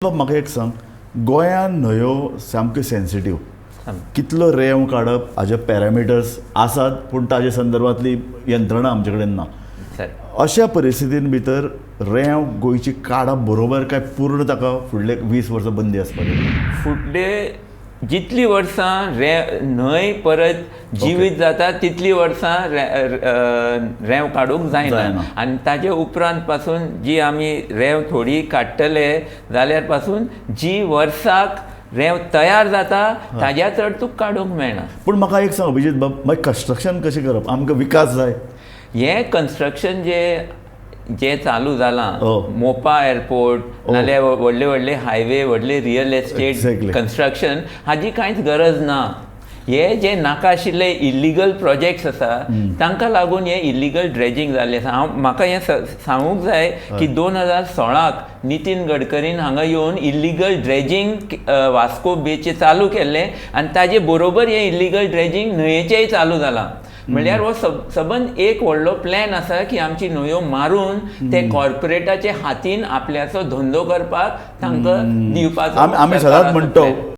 बाब, म्हाका एक सांग, गोंयान न्हंयो सामक्यो सेन्सिटीव. कितलो रेंव काडप हाजे पॅरामिटर्स आसात, पूण ताजे संदर्भातली यंत्रणा आमचे कडेन ना. अशा परिस्थितीन भितर रेंव गोंयची काडप बरोबर काय पूर्ण ताका फुडले 20 वर्सां बंदी आसपाक जाय? फुडले जितली वर्सां रे न्हंय परत जिवीत जाता तितली वर्सां रेंव काडूंक जायना. जायना. आनी ताजे उपरांत पासून जी आमी रेंव थोडी काडटले जाल्यार पासून जी वर्साक रेंव तयार जाता ताज्या चड तुका काडूंक मेळना. पूण म्हाका एक सांग अभिजीत बाब, मागीर कन्स्ट्रक्शन कशें करप? आमकां विकास जाय. हें कन्स्ट्रक्शन जे जे चालू जालां, मोपा एअरपोर्ट नाल्यार व्हडले व्हडले हायवे, व्हडले रियल एस्टेट कन्स्ट्रक्शन, हाजी कांयच गरज ना. हे जे नाका आशिल्ले इलिगल प्रोजेक्ट्स आसा तांकां लागून हे इलिगल ड्रेजिंग जाल्लें आसा. हांव म्हाका हें सांगूंक जाय की 2016क नितीन गडकरीन हांगा येवन इलिगल ड्रेजिंग वास्को बेचे चालू केल्लें आनी ताजे बरोबर हें इलिगल ड्रेजिंग न्हंयेचेंय चालू जालां. म्हणल्यार हो सबंद एक व्हडलो प्लॅन आसा की आमची न्हंयो मारून ते कॉर्पोरेटाचे हातीन आपल्याचो धंदो करपाक तांकां दिवपाचो आमी सदांच सरकाराचो म्हणटा plan.